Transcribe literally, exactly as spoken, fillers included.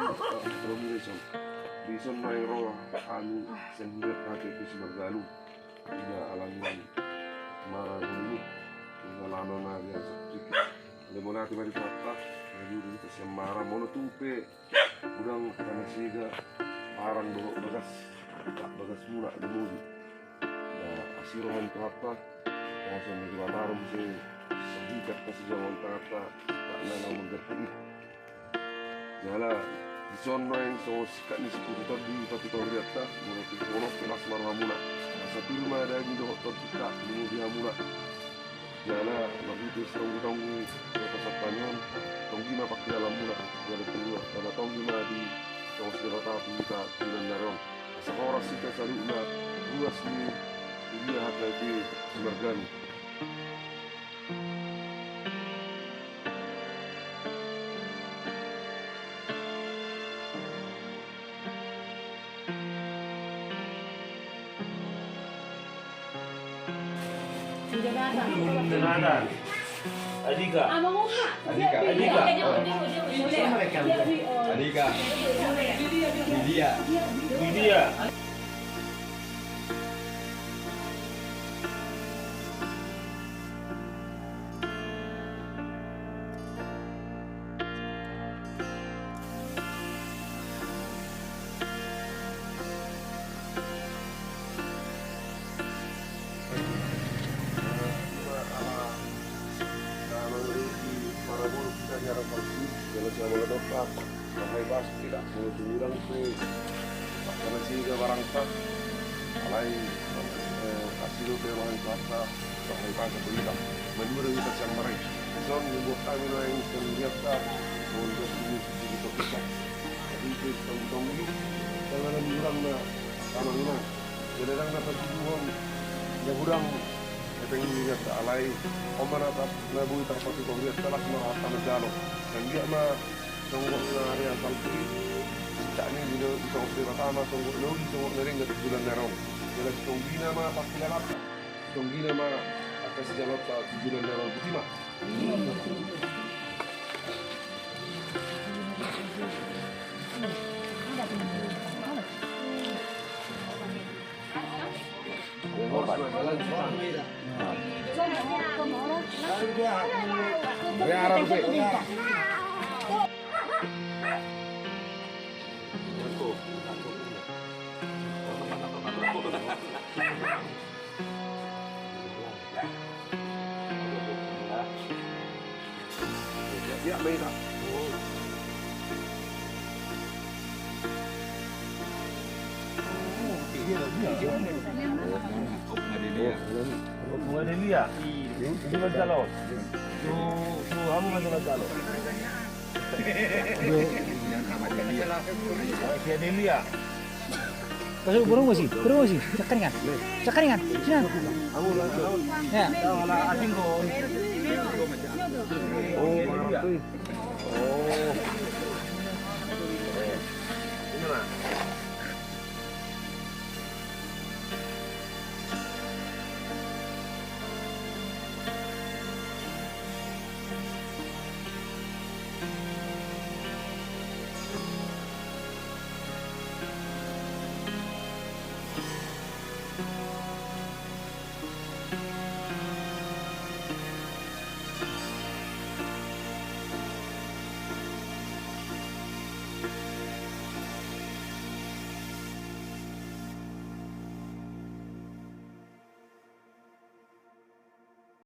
Romi Reson. Dison naeng ro hami sian hurianta P P Simargalu. Ia alani mara dulu. Ia lama ma dia sakit. Dia mau nanti mari papa. Ayo dulu kita sian mara. Molo tu pe. Godang angka na sega barang dohot bagas, tak bagas muna di mudi. Na asi roha ni Tuhanta, na songon i ma muse sahikat na sijaman tanganta, tak na na mangganti i. Jala dison naeng songon sikat ni siputi tondi patikon hurianta, molo tu i, molo pe las ma rohamuna. Asa pir ma daging dohot tondinta di mudi hamuna. Jala marhite sitonggi-tonggi na pasahat hami on, tonggi ma pangkilalanmuna. Jala tu, jala tonggi ma disongos Debata tu hita di na ro on. Asa horas hita saluhutna, ruas ni huria H K B Simargalu. Jonathan. Adika. Adika. Adika. Lydia. Lydia. Parabur kita jarang palsu, kalau siapa nggak dapat. Bahai pas tidak, molo tu godang pe angka na sega barangta. Alai, eh, asi dope roha ni Tuhanta, bahai pas tu hita. Malua do hita sian mara i. Dison, dibuat hami naeng sian hurianta, songon dos ni, di Topita. Jadi, pe tonggi-tonggi, jala na godang na, sama godang. Jala ndang na patuduhon, na godang, hepeng ni hurianta alai. On ma na tap, na boi tarpatupa hurianta, las ma rohanta manjalo. Sian dia ma, songgop na rea salpu i, sitak ni di, disongop Debata ma songgop na uli, songgop na denggan tu joloan na ro on. Jala sitonggina ma pangkilalanta, sitonggina ma angka sijaloonta tu joloan na ro on, botima. Bunga Delia. Bunga Delia. Su, su, hamu ma jolo jalo. Sia Delia. Masuk, burung masih, burung masih. Cakaringan. Cakaringan. Sini. Ya. Oh, Delia. Oh. Ini mah.